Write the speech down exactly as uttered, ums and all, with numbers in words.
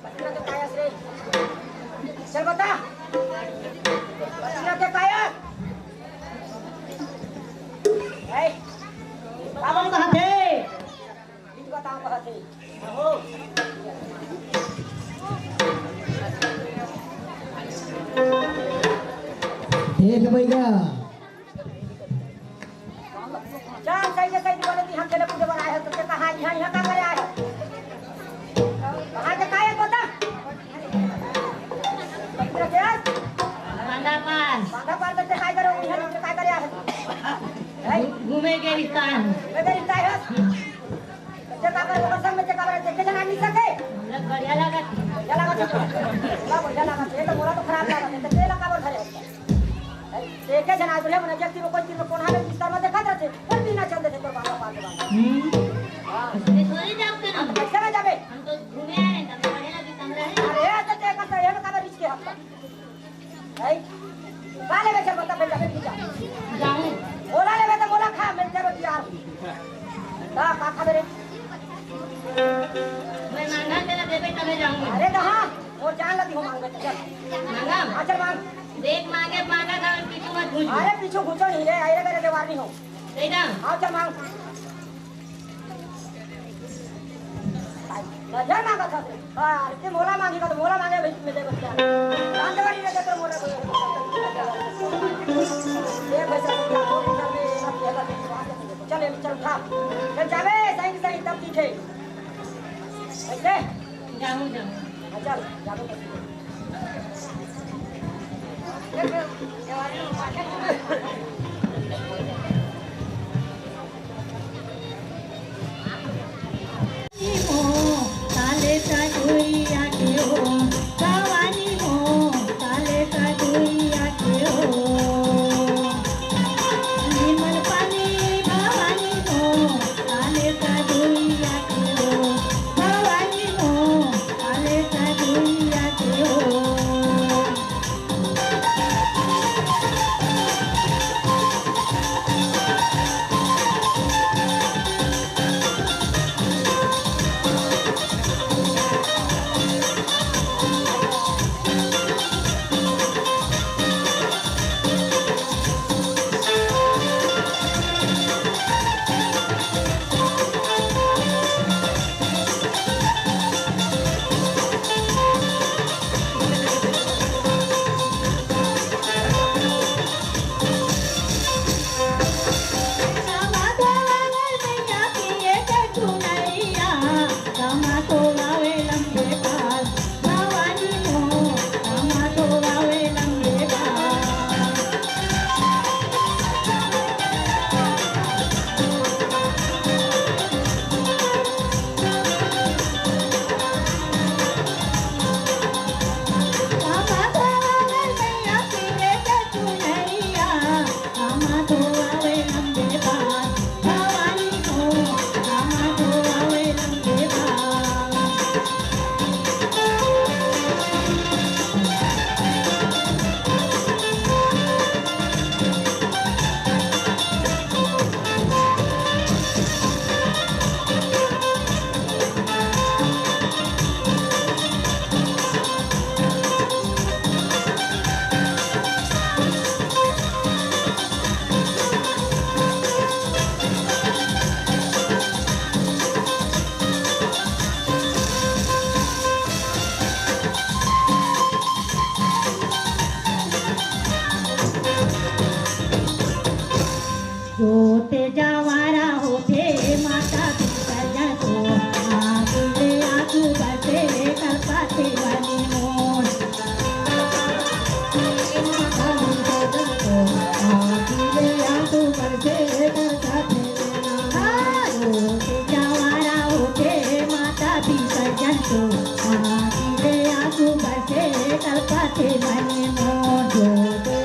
पसीना के कायस रे। चल बता। पसीना के कायस। ए, का बोल कहा थे? गीत बताओ कहा थे। एक भैया। जान सही के सही बोले कि हम चले पूजे बर आए हैं, तो के कहा यहाँ, यहाँ का करे आए हैं? कहाँ के काहे बता? बांधा पार। बांधा पार तो के काय करे, यहाँ के काय करे आए हैं? हैं? घूमे के रिश्ता है। घूमे के रिश्ता है। ते काबर ओकर संग में ते काबर देखे जना नहीं सके? हमरा बढ़िया लागत। बढ़िया लागत है। हमरा बढ़िया लागत है। ये तो मोला तो खराब लागत है। तो तेला काबर धरे होता? देखे जना बढ़िया मने जब तीर कोई तीर कोन हाले बिस्तर में देखा जाते। पर बिना चल देते तोर बाबा पाल बाबा। हम्म। हाँ। इसमें थोड़ी जाओ के हम ना। तो कैसे ना जाबे? हम तो घूमे आए हैं, तब पढ़े लगी कमरा है। अरे, तो ते का सही है, काबर रिस्क है आपका? भाई, का लेबे चल बता, बेटा, बेटी जा। जाऊँ। मोला लेबे तो मोला खा, मैं तेरे तैयार हूँ। का, का खा रे? मैं मांगा तेरा देबे तबे जाऊँगी। अरे तो हाँ, वो जान लगी हो मांगबे तो चल। मांगा? हाँ, चल मांग। देख मांगे, मांगा था, पीछू मत घूम। अरे पीछू घुसो नहीं रे, अरे मेरे देवार नहीं हो। दे ना। हाँ, चल मांग। नजर मांगत हस। हाँ, अरे ते मोला मांगी का तो मोला मांगे भाई, मैं दे बच्चा। कांदवारी में देख मोला। ये पैसा तो क्या हो, घर में ये सब ये सब। चल, ये चल उठा। चल जावे, सही सही तब दिखे। ऐसे? जाऊँ, जाऊँ। हाँ, चल, जावे। विसर्जन तो माटी ले आंसू बरसे, कलपत हे मन मोर।